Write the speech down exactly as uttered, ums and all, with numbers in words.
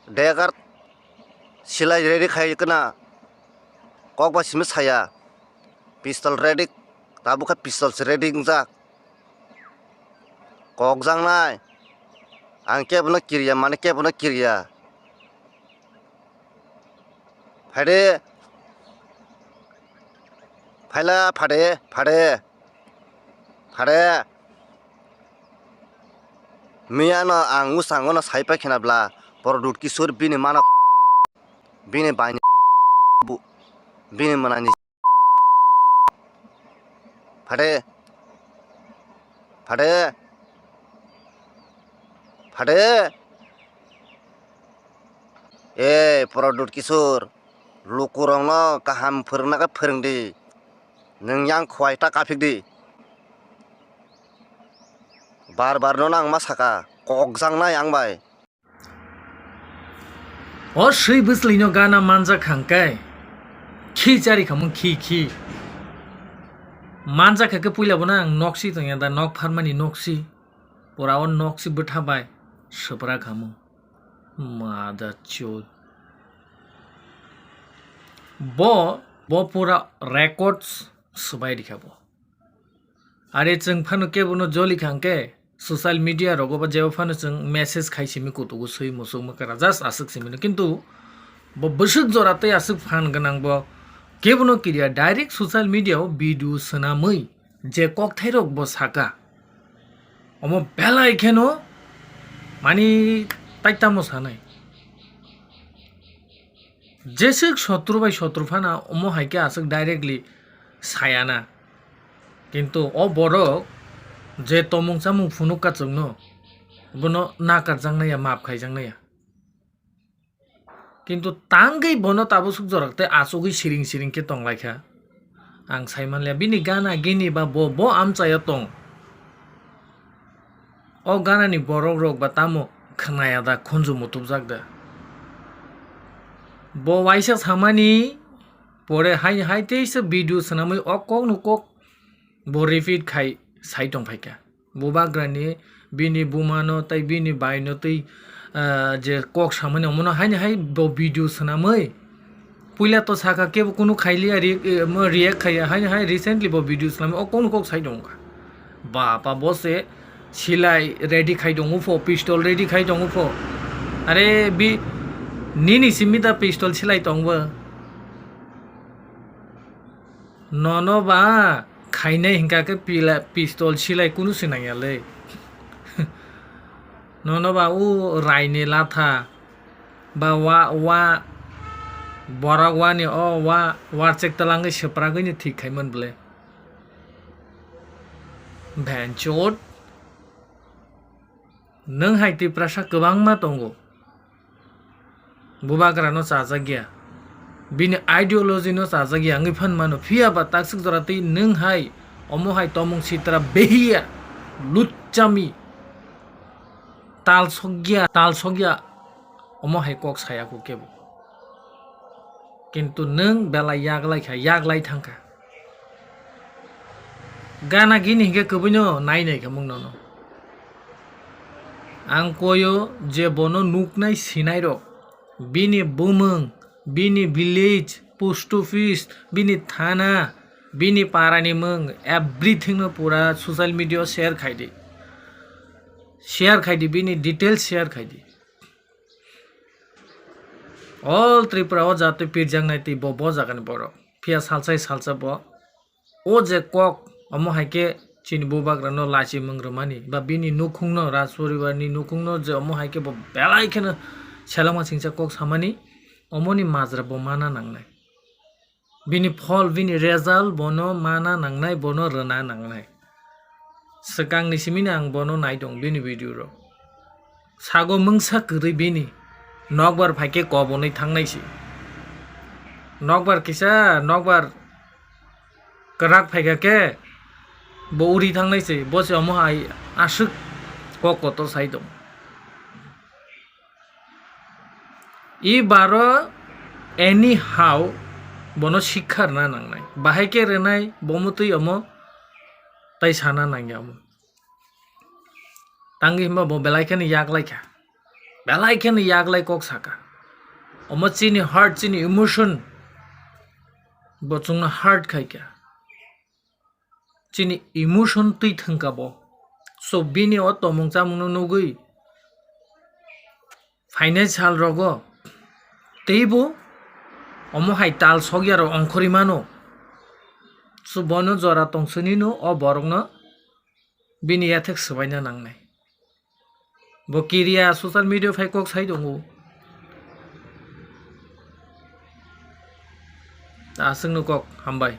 Degar silai ready khai kana kok ba simi saya. Pistol ready, tabuk khe pistol se ready wngjak. Kok jangnai. Ang kebono kiriya, mane kebono kiriya. Phade. Phaila phade, phade. Phade. Miyano ang mwsangwno sai paikhe na bla, Prodot Kishore bini mano, bini baini, bu-, bini mwnani. Phade. Phade. Phade. E, Prodot Kishore, lukurokno kaham phwrwngna khe phwrwng di. Nwng yang khwai ta kaphik di. Bar bar no nang ma saka, kok jangnai ang bai. O swi bwslwino gana manjak kha hwnkhe, khi chari khamung khi khi. Manjak kha khe puila bono ang nok si tongya da, nok pharmani nok si. Pura o nok si bwtha bai swpra khamung. Mada chud. Bo, bo pura records swbai rikha bo. Are chwng phano kebono joli kha hwnkhe social media rogo ba jebo phano chwng message khai simi kutugo swi muchungma kwra just aswk simi no. Kintu bo bwswk jora tei aswk phan gwnang bo kebono kiriya, direct social media o video swnamwi je kokthairok bo saka, omo belai kheno mani taitamo sanai. Jeswk sotro bai sotro phano omo hai khe aswk directly sayana. Kintu o borok je tomung chamung phunuk ka chwngno, bono nakarjaknai ya, map khaijaknai ya. Kintu tangwi bono tabuk suk jorak tei achugwi siring siring khe tonglaikha. Ang sai manliya bini gana gini ba bo, bo amchaio tong. O ganani borok rok ba tamo khnaya da, khunju mutubjak da. Bo waisa samani pore hai hai teisa video swnamwi o kok no kok bo repeat khai sai tongphaikha. Bubagrani bini bumano tei bini baino tei, ah, je kok samani omono haini hai bo video swnamwi. Puila to saka kebo kunu khailiya re-, eh, mo react khaiya, haini hai recently bo video swnamwi o kok no kok sai tongkha. Bapa bo se silai ready khai tongo pho, pistol ready khai tongo pho. Are bi nini simi da pistol silai tongbo. Nono ba khainai hinkha khe pila-, pistol silai kunu se nangya le. Nono ba o raini latha ba wa, wa borok wani o wa warchek twlangwi swpragwi ni thik khaimani bwle. Bhenchot. Nwng hai Tiprasa kwbangma tongo. Bubagra no chajak ya. Bini ideology no chajak ya wngwi phan mano. Phiya ba takswk jora twi nwng hai omo hai tomung sitra behiya luchami tal sokya, tal sokya omo hai kok saya kho kebo. Kintu nwng belai yaglai kha, yaglai thang kha. Gana gini hinkhe kwbwino nai nai kha mung nono. Ang koyo je bono nuknai sinai rok, bini bumung, bini village, post office, bini thana, bini parani mung, everything no pura social media o share khai di. Share khai di, bini details share khai di. All Tripura o jatwi pirjaknai twi bo, bo jagani borok. Phiya salsa salsa bo. O je kok, omo hai khe chini bubagrano lachimung rwmani, ba bini nukhungno, Raj poribarni nukhungno je omo hai khe bo belai kheno selengma singcha kok samani, omoni majra bo mana nangnai. Bini phol, bini result bono mana nangnai, bono rwna nangnai. Swkangni simino ang bono naitong bini video rok. Sago mungsa kwrwi bini nokbar phaikhe kobonwi thangnai se. Nokbar kisa, nokbar kwrak phaikha khe bo uri thangnai se. Bo se omo hai aswk kok kotor sai tong. I baro anyhow bono sikha rwna nangnai. Bahai khe rwnai, bo motwi omo tai sana nangya omo. Tangwi hwnba bo belai kheno yaklaikha. Belai kheno yaglai kok saka. Omo chini heart, chini emotion bo chwngno hurt khaikha. Chini emotion twi thwngkha bo. So bini o tomung chamungno nugwi phainai sal rogo teibo omo hai tal sokya rok ongkhorwi mano. So bono jora tongsonino o borokno bini yathek swbaina nangnai. Bo kiriya social media phai kok sai tongo. Aswkno kok hambai.